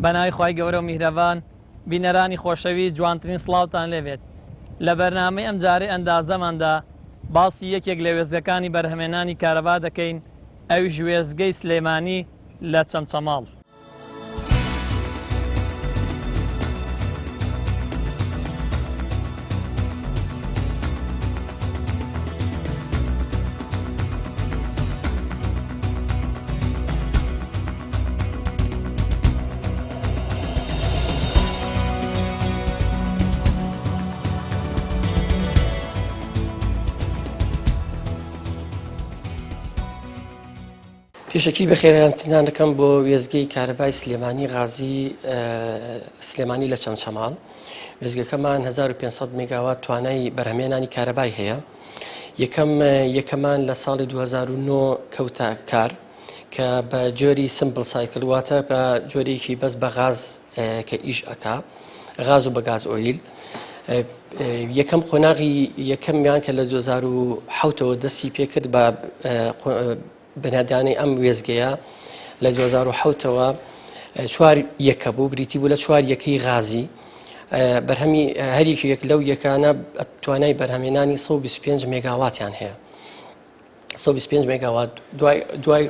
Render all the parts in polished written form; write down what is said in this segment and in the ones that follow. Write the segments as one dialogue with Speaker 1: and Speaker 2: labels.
Speaker 1: بەناوی خوای گەورە و میهرەبان بینەرانی خۆشەویست جوانترین سڵاوتان لێبێت لە بەرنامەی ئەم جارەی ئەندازەماندا باسی یەکێک لە وێستگەکانی بەرهەمێنانی کارەبا دەکەین ئەویش وێستگەی سلێمانی لە چەمچەماڵ.
Speaker 2: پێشەکی بەخێرهاتنتان دەکەم بۆ وێستگەی کارەبای سلێمانی غازی سلێمانی لە چەمچەماڵ وێستگەکەمان 1500 مێگاوات توانای بەرهەمێنانی کارەبای هەیە یەکەم یەکەمان لە ساڵی 2009 کەوتە کار کە بە جۆری simple cycle واتە بە جۆرێکی بەس بە غاز کە ئیش ئەکا غاز و بە gas oil یەکەم قۆناغی یەکەمیان کە لە 2007ەوە دەستی پێکرد بە بنیادانی ئەم وێستگەیە لە 2007ەوە چوار یەکە بوو بریتی بوو لە چوار یەکەی غازی بەرهەمی هەریەکی یەک لەو یەکانە توانای بەرهەمێنانی 125 مێگاواتیان هەیە 125 مێگاوات دوای دوای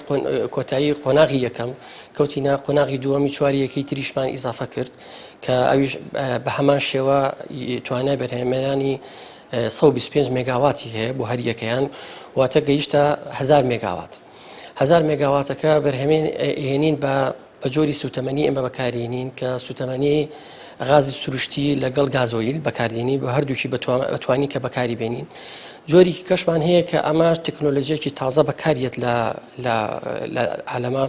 Speaker 2: کۆتایی قۆناغی یەکەم کەوتینە قۆناغی دووەمی چوار یەکەی تریشمان ئیزافە کرد کە ئەویش بە هەمان شێوە توانای بەرهەمێنانی 125 مێگاواتی هەیە بۆ هەر یەکەیان واتە گەیشتە 1000 مێگاوات 1000 مێگاواتەکە بەرهەمێن هێنین بە بە جۆری سوتەمەنی ئێمە بەکارێنین کە سوتەمەنی غازی سروشتی لەگەڵ گازۆیل بەکاردێنین بە هەردووکی بەتوانی کە بەکاری بێنین جۆرێکی کەشمان هەیە کە ئەمە تەکنۆلۆژیەکی تازە بەکاریەت لە لە عالەمە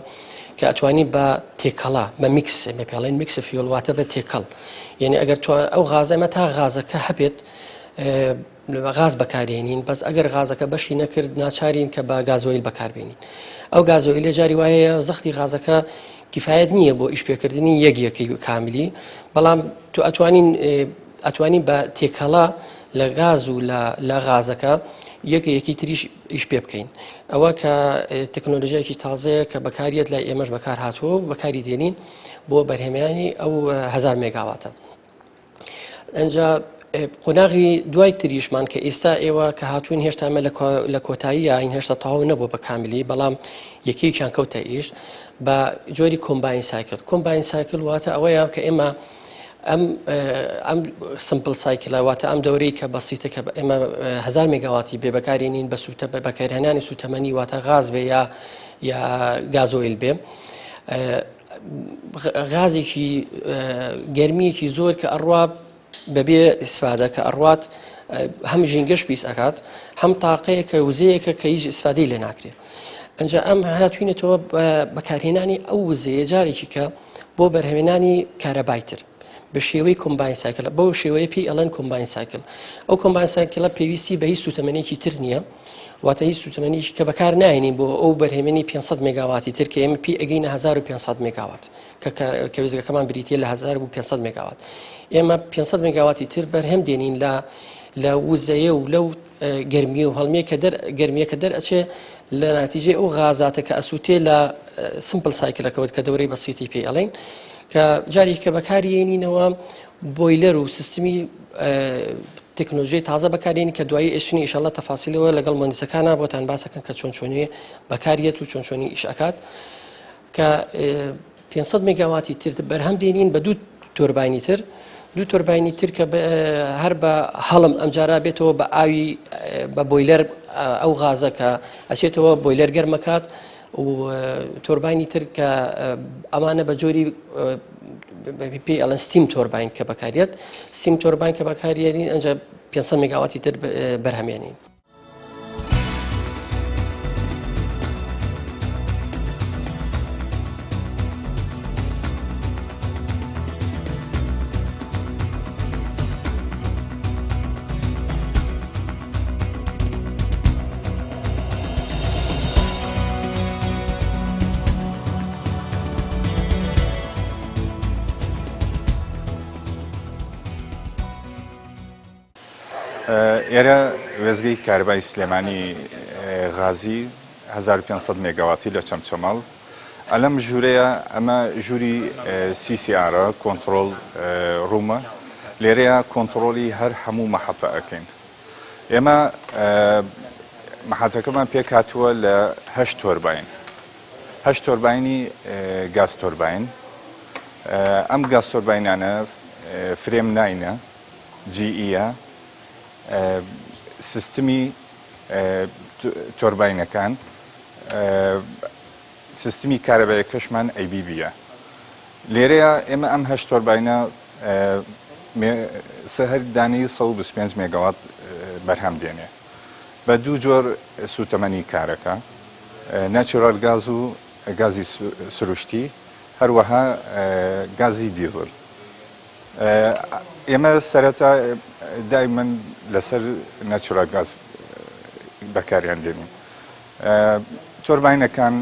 Speaker 2: کە ئەتوانی بە تێکەڵە بە mix ئێمە پێڵێن mix fuel واتە بە تێکەڵ یعنی ئەگەر ئەو غازەمە تا غازەکە هەبێت غاز بەکارێنین بەس ئەگەر غازەکە بەشی نەکرد ناچارین کە بە گازۆیل بەکاربێنین ئەو گازۆیلە جاری وایە زەختی غازەکە کفایەت نییە بۆ ئیشپێکردنی یەک یەکەی کاملی بەڵام تو ئەتوانین ئەتوانین بە تێکەڵە لە غاز و لە غازەکە یەکە یەکی تریش ئیش پێ بکەین ئەوە کە تەکنۆلۆژیایکی تازەیە کە بەکاریەت لای ئێمەش بەکار هاتووە و بەکاری دێنین بۆ بەرهێمانی ئەو هزار مێگاواتە ئەجا قۆناغی دوای تریشمان کە ئێستا ئێوە کە هاتوون هێشتا ئەمە لە کۆتایی یاین هێشتا تەواو نەبوو بە کاملی بەڵام یەکێکیان کەوتە ئیش بە جۆری combine cycle combine cycle واتە ئەوەیە کە ئێمە ئەم ئەم simple cycle ە واتە ئەم دەورەی کە بەسیتە کە ئێمە هزار مێگاواتی بێ بەکارێنین بە سووتە بە بەکارهێنانی سووتەمەنی واتە غاز بێ یا یا گازۆیل بێ غازێکی گەرمیەکی زۆر کە ئەڕوا بەبێ ئیسفادە کە ئەڕوات هەم ژینگەش پیس ئەکات هەم تاقەیە کە وزەیەکە کە هیچ ئیسفادەی لێ ناکرێت ئەجا ئەم هاتوینەتەوە بەکارهێنانی ئەو وزەیە جارێکی کە بۆ بەرهەمێنانی کارەبای تر بە شێوەی combine cycle بەو شێوەیە پێی ئەڵێن combine cycle ئەو combine cycle ە پێویستی بە هیچ سوتەمەنێکی تر نییە واتە هیچ سوتەمەنیی کە بەکار نایەنین بۆ ئەو بەرهێمێنی 500 مێگاواتی تر کە ئێمە پێی ئەگەینە 1500 مێگاوات کە کە وێستگەکەمان بریتە لە 1500 مێگاوات ئێمە 500 مێگاواتی تر بەرهەم دێنین لە لە وزەیە و لەو گەرمیە و هەڵمیە کە دەر گەرمیەکە دەرئەچێ لە ناتیجەی ئەو غازاتە کە ئەسووتێ لە simple cycle ەکەوت کە دەورەی بەسیتی پێی ئەڵێن کە جارێک کە بەکاریێنینەوە boiler و سیستمی تەکنۆلژیای تازە بەکارێنی کە دوایی ئێشنی ئیشەڵە تەفاسیلەوە لەگەڵ مهندسەکانە بۆتان باسەکەن کە چۆن چۆنی بەکاریەت و چۆن چۆنی ئیش ئەکات کە 500 مێگاواتی تر بەرهەم دێنین بە دوو تۆرباینی تر دوو تۆرباینی تر کە هەر بە هەڵم ئەمجارا بێتەوە بە ئاوی بە boiler ئەو غازە کە ئەچێتەوە boiler گەرمەکات و تۆرباینی تر کە ئەمانە بە جۆری پێی ئەڵەن steam turbine کە بەکاریێت steam turbine کە بەکاریێنین ئەنج 500 مێگاواتی تر بەرهەمێنین.
Speaker 3: ئێرە وێزگەی کارەبای سلێمانی غازی 1500 مێگاواتی لە چەمچەماڵ. ئەلەم ژوورەیە ئەمە ژووری CCR ە control room ە لێرەیە کۆنتڕۆڵی هەر هەموو مەحەتە ئەکەین ئێمە مەحەتەکەمان پێکهاتووە لە هەشت تۆرباین هەشت تۆرباینی گاز تۆرباین ئەم گاز تۆرباینانە frame nine ە GE یە سیستمی تۆرباینەکان سیستمی کارەبایەکەشمان ABB یە. لێرەیە ئێمە ئەم هەشت تۆرباینە هەر دانەی 125 مێگاوات بەرهەم دێنێ بە دوو جۆر سوتەمەنی کارەکە natural gas و گازی سروشتی هەروەها گازی دیزل ئێمە سەرەتا دایمەن لەسەر natural gas بەکاریان دێنین. تۆرباینەکان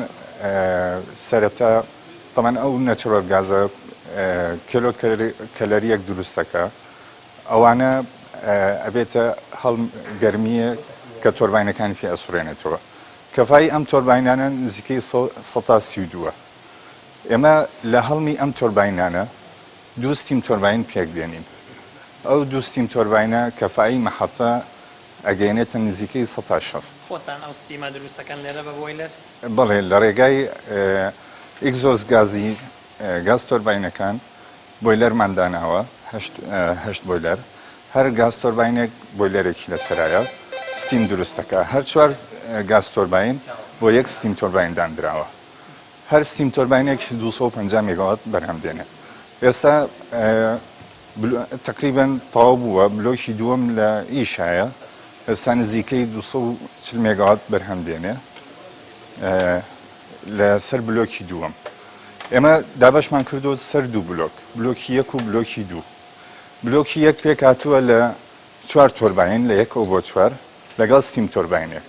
Speaker 3: سەرەتا تەمان ئەو natural gas ە کێلۆ کەلەریەک دروستەکە ئەوانە ئەبێتە هەڵ گەرمیە کە تۆرباینەکانی پێ ئەسوڕێنێتەوە کەفای ئەم تۆرباینانە نزیکەی 132 ئێمە لە هەڵمی ئەم تۆرباینانە دوو steam turbine پێک دێنین ئەو دوو steam turbine ە کەفایی مەحەتە ئەگەیەنێتە نزیکەی 60%.
Speaker 1: خۆتان ئەو steam ە دروست ئەکەن لێرە بە boiler؟
Speaker 3: بەڵێ لە ڕێگای exhaust گازی گاز تۆرباینەکان boiler مان داناوە هەشت boiler هەر گاز تۆرباینێک boiler ێکی لەسەرایە steam دروستەکە هەر چوار گاز تۆرباین بۆ یەک steam turbine دانراوە هەر steam تۆرباینێک 250 مێگاوات بەرهەم دێنێ ئێستا تەقریبەن تەواو بووە، بلۆکی دووەم لە ئیشایە، ئێستا نزیکەی 240 مێگاوات بەرهەم دێنێ لە سەر بلۆکی دووەم. ئێمە دابەشمان کردو سەر دوو بلۆک، بلۆکی یەک و بلۆکی دوو. بلۆکی یەک پێکهاتووە لە چوار تۆرباین لە یەکەوە بۆ چوار لەگەڵ steam تۆرباینێک.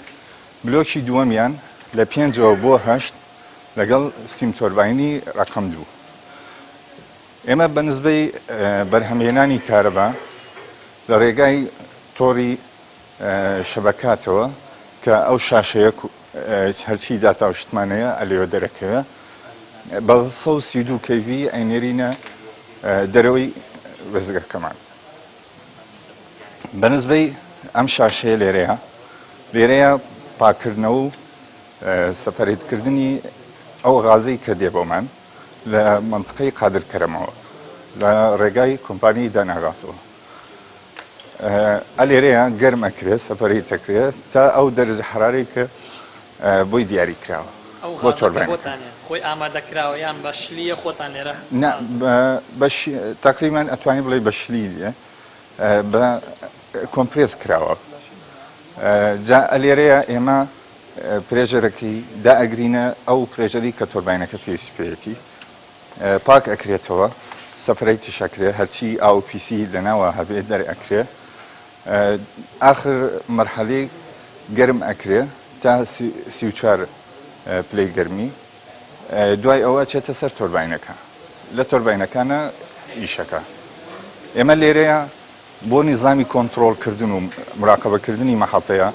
Speaker 3: بلۆکی دووەمیان لە پێنجەوە بۆ هەشت لەگەڵ steam تۆرباینی ڕەقەم دوو. ئێمە بە نسبەی بەرهەمهێنانی کارەبا لە ڕێگای تۆڕی شەبەکاتەوە کە ئەو شاشەیە هەرچی داتا و شتمانەیە ئەلێوە دەرەکەوێ بە 132 kV ئەینێرینە دەرەوەی وێزگەکەمان بە نسبەی ئەم شاشەیە لێرەیە لێرەیە پاکردنەوە و separate کردنی ئەو غازەی کە دێ بۆمان لە مەنتقەی قادر کەرەمەوە لە ڕێگای کۆمپانیای داناغازەوە ئەلێرەیە گەرم ئەکرێت separate ئەکرێت تا ئەو دەرجە حرارەی کە بۆی دیاری کراوە
Speaker 1: بۆ تۆرباینەکان خۆی ئامادە کراوە یان بە شلیە خۆتان لێرە
Speaker 3: نا بە تقریبا ئەتوانی بڵێ بە شلی بە compress کراوە جا ئەلێرەیە ئێمە pressure ەکەی دائەگرینە ئەو pressure ی کە تۆرباینەکە پێویستی پێیەتی پاک ئەکرێتەوە separate یش ئەکرێ هەرچی ئاو پیسی لەناوە هەبێ دەر ئەکرێ ئاخر مەرحەلەی گەرم ئەکرێ تا 34 پلەی گەرمی دوای ئەوە چێتە سەر تۆرباینەکە لە تۆرباینەکانە ئیشەکە ئێمە لێرەیە بۆ نیزامی کۆنتڕۆڵ کردن و مراقەبە کردنی مەحەتەیە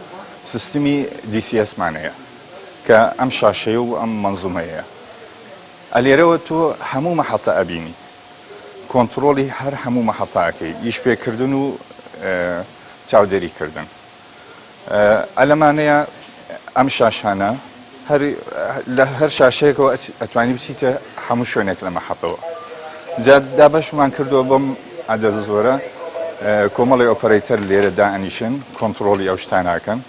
Speaker 3: سیستمی DCS مان هەیە کە ئەم شاشەیە و ئەم مەنزومەیە. ئەلێرەوە تۆ هەموو مەحەتە ئەبینی. کۆنتڕۆڵی هەر هەموو مەحەتە ئەکەی، ئیش پێکردن و چاودێری کردن. ئەلەمانەیە ئەم شاشانە هەر لە هەر شاشەیەکەوە ئەتوانی بچیتە هەموو شوێنێک لە مەحەتەوە جا دابەشمان کردووە بەم عەدەد زۆرە کۆمەڵی operator لێرە دائەنیشن کۆنتڕۆڵی ئەو شتاناکەن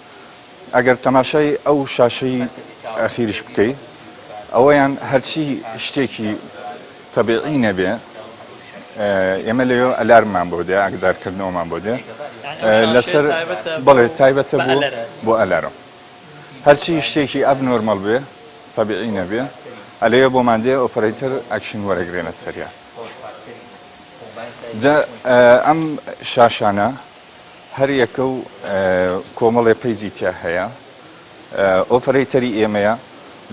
Speaker 3: ئەگەر تەماشای ئەو شاشەی ئەخیریش بکەی ئەوەیان هەرچی شتێکی تەبیعی نەبێ ئێمە لەوێ alarm مان بۆ دێ ئاگدارکردنەوەمان بۆ دێ لەسەر بەڵێ تایبەتە بۆ بۆ alarm هەرچی شتێکی abnormal بێ تەبیعی نەبێ ئەلەوێ بۆمان دێ operator action وەرەگرێنە سەریا جا ئەم شاشانە هەر یەکە و کۆمەڵێ page ی تیا هەیە operator ی ئێمەیە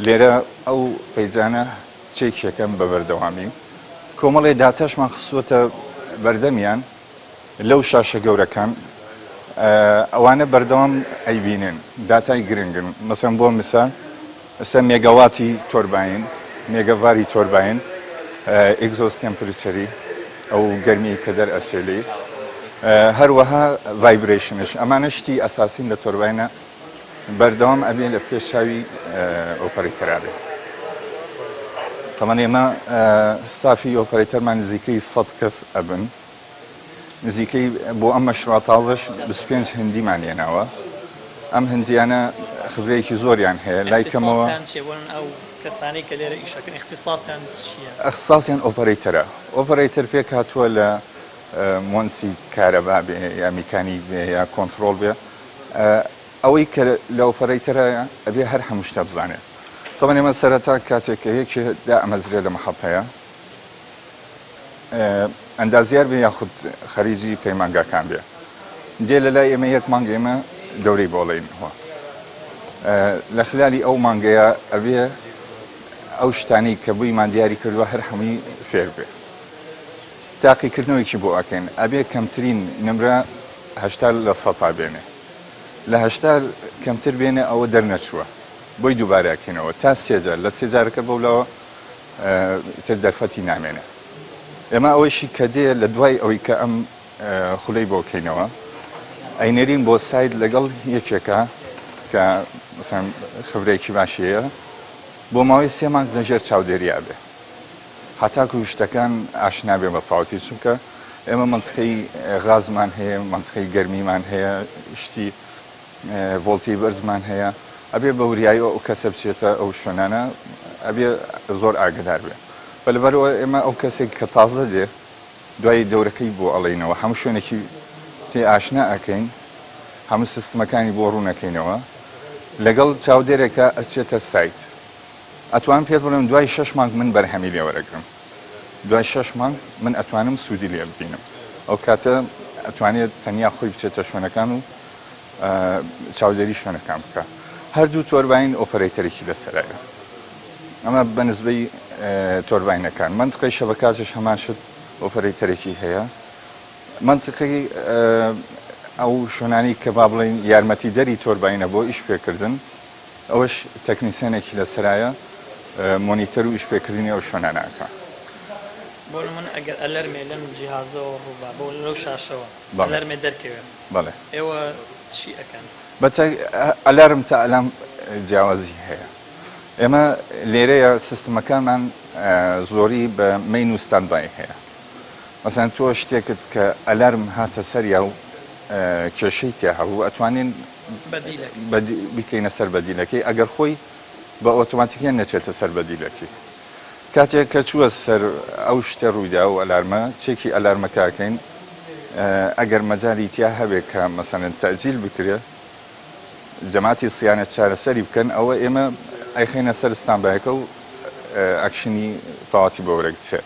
Speaker 3: لێرە ئەو page انە check ەکەم بە بەردەوامی کۆمەڵێ داتاشمان خستووەتە بەردەمیان لەو شاشە گەورەکان ئەوانە بەردەوام ئەیبینن داتای گرنگن مەسەن بۆ مثال ئێستا مێگاواتی تۆرباین مێگەڤاری تۆرباین، exhaust temperature ی ئەو گەرمی کە دەرئەچێ لێی، هەروەها vibration ش. ئەمانە شتی ئەساسین لە تۆرباینە، بەردەوام ئەبێ لە پێش چاوی operator ا بێ. تەمان ئێمە ستافی operator مان نزیکەی 100 کەس ئەبن. نزیکەی بۆ ئەم مەشروع تازەش 25 هندیمان هێناوە. ئەم هندیانە خبرەیەکی زۆریان هەیە لای کەمەوە.
Speaker 1: ئیختیساسیان چیە؟ بۆ ئەو کەسانەی کە لێرە ئیشەکەن ئیختیساسیان چییە؟
Speaker 3: ئیختیساسیان operator ە. operator پێک هاتووە لە مهندسی کارەبا بێ یا میکانیک بێ یا کۆنتڕۆڵ بێ. ئەوەی کە لە operator ە ئەبێ هەر هەموو شتە بزانێ. تەبعەن ئێمە سەرەتا کاتێک کە یەکێ دائەمەزرێ لە مەحەتەیە ئەندازیار بێ یاخود خەریجی پەیمانگاکان بێ دێ لە لای ئێمە یەک مانگ ئێمە دەورەی بۆڵێنەوە لە خلالی ئەو مانگەیە ئەبێ ئەو شتانی کە بوویمان دیاری کردووە هەر هەمووی فێر بێ. تاقیکردنەوەیەکی بۆ ئەکەین ئەبێ کەمترین نمرە 80 لە سەتا بێنێ لە 80 کەمتر بێنێ ئەوە دەرنەچووە بۆی دووبارە ئەکەینەوە تا سێجار لە سێجارەکە بەولاوە تر دەرفەتی نامێنێ ئێمە ئەوەیشی کە دێ لە دوای ئەوەی کە ئەم خولەی بۆ کەینەوە ئەینەرین بۆ site لەگەڵ یەکێکە کە مەسەن خبرێکی باشەیە بۆ ماوەی سێ مانگ لەژێر چاودێریا بێ هەتاکو شتەکان ئاشنا بێ بە تەواوەتی چونکە ئێمە مەنتقەی غازمان هەیە مەنتقەی گەرمیمان هەیە شتی ڤۆڵتی بەرزمان هەیە ئەبێ بە وریایی ئەو کەسە بچێتە ئەو شوێنانە ئەبێ زۆر ئاگدار بێ بە لەبەرەوە ئێمە ئەو کەسێک کە تازە دێ دوای دەورەکەی بۆ ئەڵێینەوە هەموو شوێنێکی پێ ئاشنا ئەکەین هەموو سیستمەکانی بۆ ڕوونەکەینەوە لەگەڵ چاودێرێکە ئەچێتە site ئەتوانم پێت بڵێم دوای شەش مانگ من بەرهەمی لێ وەرەگرم دوای شەش مانگ من ئەتوانم سوودی لێ ببینم ئەو کاتە ئەتوانێت تەنیا خۆی بچێتە شوێنەکان و چاودێری شوێنەکان بکە هەردوو تۆرباین operator ێکی لەسەرایە ئەمە بە نسبەی تۆرباینەکان منطقەی شەبەکاتش هەمان شت operator ێکی هەیە منطقەی ئەو شوێنانی کە با بڵین یارمەتی دەری تۆرباینە بۆ ئیش پێکردن ئەوەش تەکنیسیەنێکی لەسەرایە monitor و ئیشپێکردنی ئەو شوێنانە ئەکا.
Speaker 1: بۆ نمونە ئەگەر alarm ێ لەم جیهازەوە ڕووبا بۆ لەو شاشەوە alarm ێ دەرکەوێ
Speaker 3: بەڵێ
Speaker 1: ئێوە چی ئەکەن؟
Speaker 3: بەتە alarm تا ئەلام جیاوازی هەیە. ئێمە لێرەیە سیستمەکانمان زۆری بە main و standby هەیە. مەسەن تۆ شتێکت کە alarm هاتە سەریا و کێشەی تیا هەبوو ئەتوانین بیکەینە سەر بەدیلەکەی ئەگەر خۆی بە ئۆتۆماتیکیان نەچێتە سەر بەدیلەکەی کاتێک کە چووە سەر ئەو شتە ڕوویدا و alarm ە check ی alarm ەکەکەین ئەگەر مەجای تیا هەبێت کە مەسەن تەجیل بکرێت جەماعەتی صیانە چارەسەری بکەن ئەوە ئێمە ئەیخەینە سەر standby ەکە و ئەکشنی تەواتی بۆ وەرەگرێت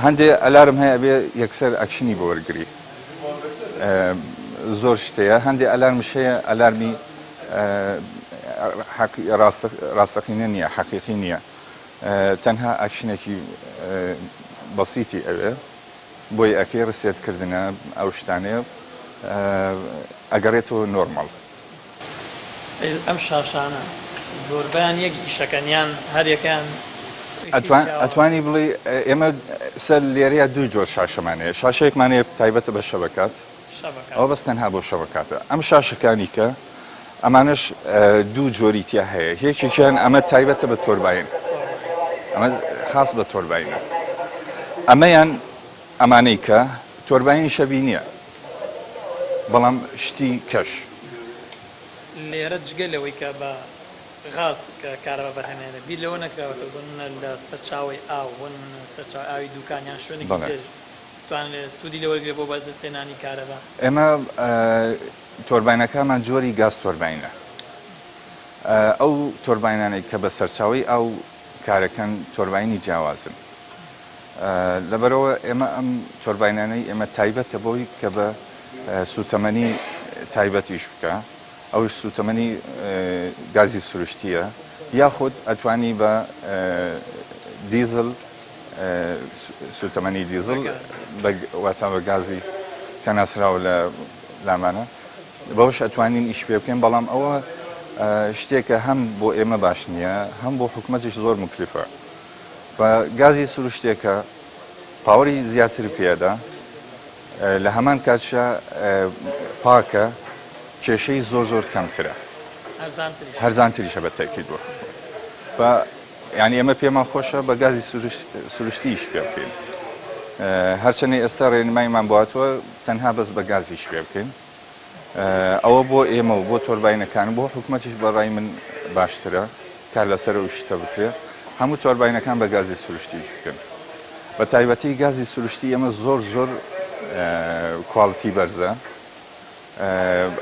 Speaker 3: هەندێ alarm هەیە ئەبێ یەکسەر ئەکشنی بۆ وەرگری زۆر شتەیە هەندێ alarm ش هەیە alarm ی ڕاستەقینە نییە حەقیقی نییە تەنها ئەکشنێکی بەسیتی ئەوێ بۆی ئەکەی reset کردنە ئەو شتانەیە ئەگەڕێتەوە normal.
Speaker 1: ئەم شاشانە زۆربەیان یەک ئیشەکەن یان هەر یەکەیان ئیشی جیاوازە؟
Speaker 3: ئەتوانی بڵێی ئێمە سەر لێرەیە دوو جۆر شاشەمان هەیە شاشەیەکمان هەیە تایبەتە بە شەبەکات ئەوە بەس تەنها بۆ شەبەکاتە ئەم شاشەکانی کە ئەمانەش دوو جۆری تیا هەیە یەکێکیان ئەمە تایبەتە بە تۆرباین ئەمە خاص بە تۆرباینە ئەمەیان ئەمانەی کە تۆرباینی شەبی نییە بەڵام شتی کەش.
Speaker 1: لێرە جگە لەوەی کە بە غاز کە کارەبا بەرهەمێنرێت بیر لەوە نەکراوەتەوە بۆ نمونە لە سەرچاوەی ئاو بۆ نمونە سەرچاوەی ئاوی دوکان یان شوێنێکی تر بتوانرێت سوودی لێ وەرگرێت بۆ بەدەستهێنانی کارەبا؟
Speaker 3: ئێمە تۆرباینەکانمان جۆری گاز تۆرباینە. ئەو تۆرباینانەی کە بە سەرچاوەی ئاو کارەکەن تۆرباینی جیاوازن. لەبەرئەوە ئێمە ئەم تۆرباینانەی ئێمە تایبەتە بۆی کە بە سوتەمەنی تایبەت ئیش بکە ئەوش سوتەمەنی گازی سروشتیە یاخود ئەتوانی بە دیزل سوتەمەنی دیزل واتە بە گازی کە ناسراوە لە لامانە بەوەش ئەتوانین ئیش پێ بکەین بەڵام ئەوە شتێکە هەم بۆ ئێمە باش نییە هەم بۆ حکوومەتیش زۆر مکلفە. بە گازی سروشتێکە power ی زیاتر پێدا لە هەمان کاتشا پاکە کێشەی زۆر زۆر کەمترە هەرزانتریشە بە تەکید بۆ بە یعنی ئێمە پێمان خۆشە بە گازی سروشتی ئیش پێ بکەین هەرچەنێ ئێستا ڕێنمایمان باتوە تەنها بەس بە گازیش پێ بکەین ئەوە بۆ ئێمە و بۆ تۆرباینەکان بۆ حکوومەتیش بەڕای من باشترە کار لەسەر ئەو شتە بکرێ هەموو تۆرباینەکان بە گازی سروشتیش بکەن بە تایبەتی گازی سروشتی ئێمە زۆر زۆر quality بەرزە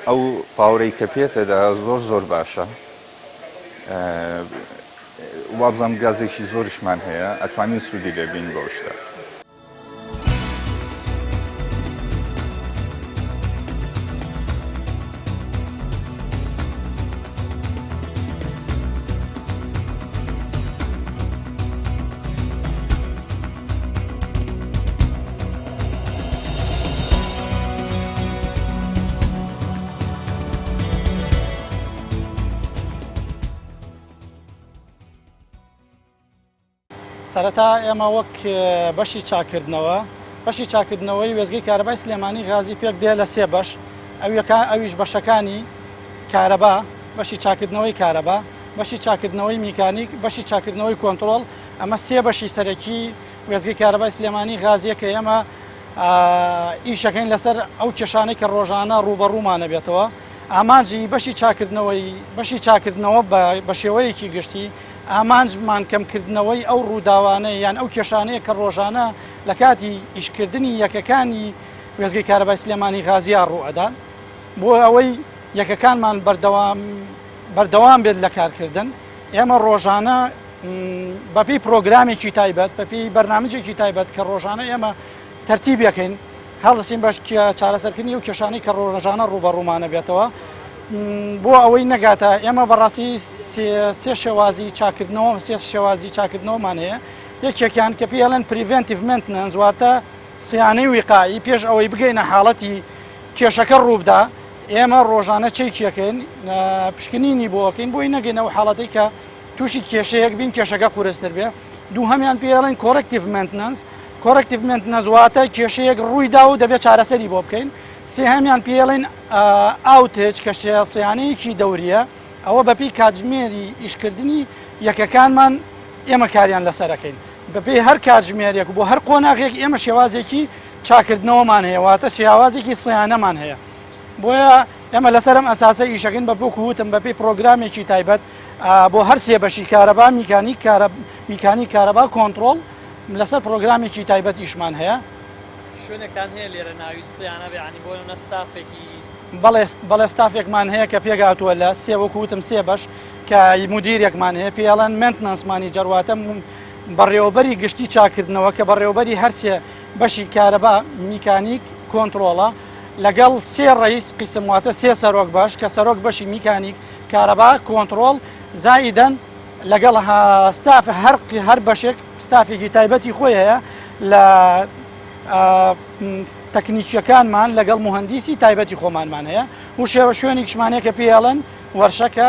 Speaker 3: ئەو power ەی کە پێتەدا زۆر زۆر باشە وابزانم گازێکی زۆریشمان هەیە ئەتوانین سوودی لێبین بەو شتە.
Speaker 4: سەرەتا ئێمە وەک بەشی چاکردنەوە بەشی چاکردنەوەی وێزگەی کارەبای سلێمانی غازی پێک دێ لە سێ بەش ئەویەکە ئەویش بەشەکانی کارەبا بەشی چاکردنەوەی کارەبا بەشی چاکردنەوەی میکانیک بەشی چاکردنەوەی کۆنتترۆل ئەمە سێ بەشی سەرەکی وێزگەی کارەبای سلێمانی غازیە کە ئێمە ئیشەکەین لەسەر ئەو کێشانەی کە ڕۆژانە ڕووبەڕوومانە بێتەوە ئامانجی بەشی چاکردنەوەی بەشی چاکردنەوە بە شێوەیەکی گشتی ئامانجمان کەمکردنەوەی ئەو ڕووداوانە یان ئەو کێشانەیە کە ڕۆژانە لە کاتی ئیشکردنی یەکەکانی وێزگەی کارەبای سلێمانی غازیا ڕووئەدات بۆ ئەوەی یەکەکانمان بەردەوام بەردەوام بێت لە کارکردن ئێمە ڕۆژانە بەپێی پرۆگرامێکی تایبەت بەپێی بەرنامجێکی تایبەت کە ڕۆژانە ئێمە تەرتیبەکەین هەڵسین بەش چارەسەرکردنی و کێشانەی کە ڕۆژانە ڕووبەڕوومانە بێتەوە بۆ ئەوەی نەگاتە ئێمە بەڕاستی سێ شێوازی چاکردنەوە سێ شێوازی چاکردنەوەمان هەیە یەکێکیان کە پێڵێن preventive maintenance واتە سیانەی وقایی پێش ئەوەی بگەینە حاڵەتی کێشەکە ڕووبدا ئێمە ڕۆژانە چێکیەکەین پشکنینی بۆکەین بۆی نەگەینەوە حاڵەتی کە تووشی کێشەیەک بین کێشەکە قورستر بێ دووهەمیان پێڵێن corrective maintenance corrective maintenance واتە کێشەیەک ڕوویدا و دەبێت چارەسەری بۆ بکەین سێهەمیان پێڵێن outage کە سیانەیەکی دەوریە ئەوە بەپی کاتژمێری ئیشکردنی یەکەکانمان ئێمە کاریان لەسەرەکەین بەپێی هەر کاتژمێرێک بۆ هەر قۆناغێک ئێمە شێوازێکی چاکردنەوەمان هەیە واتە شێوازێکی سیانەمان هەیە بۆیە ئێمە لەسەرم ئەساسە ئیشەکەین بە بۆک وتم بەپێی پرۆگرامێکی تایبەت بۆ هەر سێ بەشی کارەبا میکانیک میکانی کارەبا کۆنتترۆل لەسەر پرۆگرامێکی تایبەت ئیشمان هەیە.
Speaker 1: شوێنێکتان هەیە لێرە ناوی سیانە بێ عنی بۆ نە ستافێکی
Speaker 4: بەڵێ ستافێکمان هەیە کە پێگاتووە لە سێ وەکو وتم سێ بەش کە مدیرێکمان هەیە پێڵەن maintenance manager واتە بەڕێوەبەری گشتی چاکردنەوە کە بەڕێوەبەری هەرسێ بەشی کارەبا میکانیک کۆنتترۆڵە لەگەڵ سێ ڕئیس قیسم واتە سێ سەرۆک بەش کە سەرۆک بەشی میکانیک کارەبا کۆنتڕۆڵ زائیدەن لەگەڵ ستاف هەر هەر بەشێک ستافێکی تایبەتی خۆی هەیە لە تەکنیکیەکانمان لەگەڵ مهندیسی تایبەتی خۆمانمان هەیە و شێوە شوێنێکشمانەیە کە پێڵن وەرشەکە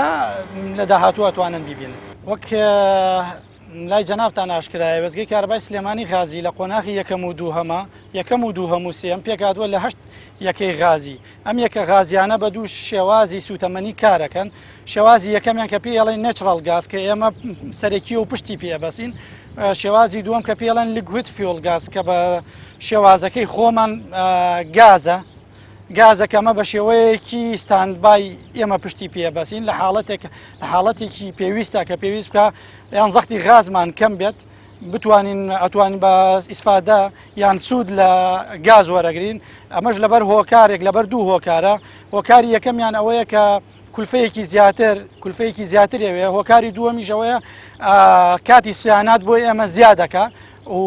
Speaker 4: لە داهاتوو ئەتوانن بیبینن وەک لای جەنابتان ئاشکرایە وێستگەی کارەبای سلێمانی غازی لە قۆناغی یەکەم و دووهەمە یەکەم و دووهەم و سێم پێکهاتووە لە هەشت یەکەی غازی ئەم یەکە غازیانە بە دوو شێوازی سوتەمەنی کارەکەن شێوازی یەکەمیان کە پێڵێن natural gas کە ئێمە سەرەکی و پشتی پێبەسین شێوازی دووەم کە پێڵێن liquid fuel gas کە بە شێوازەکەی خۆمان گازە گازەکە ئەمە بە شێوەیەکی standby ئێمە پشتی پێبەسین لە حاڵەتێک لە حاڵەتێکی پێویستە کە پێویست بکە یان زەختی غازمان کەم بێت بتوانین ئەتوانین بە ئیسفادە یان سوود لە گاز وەرەگرین ئەمەش لەبەر هۆکارێک لەبەر دوو هۆکارە هۆکاری یەکەمیان ئەوەیە کە کولفەیەکی زیاتر کولفەیەکی زیاتر ئەوێ هۆکاری دووەمیش ئەوەیە کاتی سیانات بۆ ئێمە زیادەکە و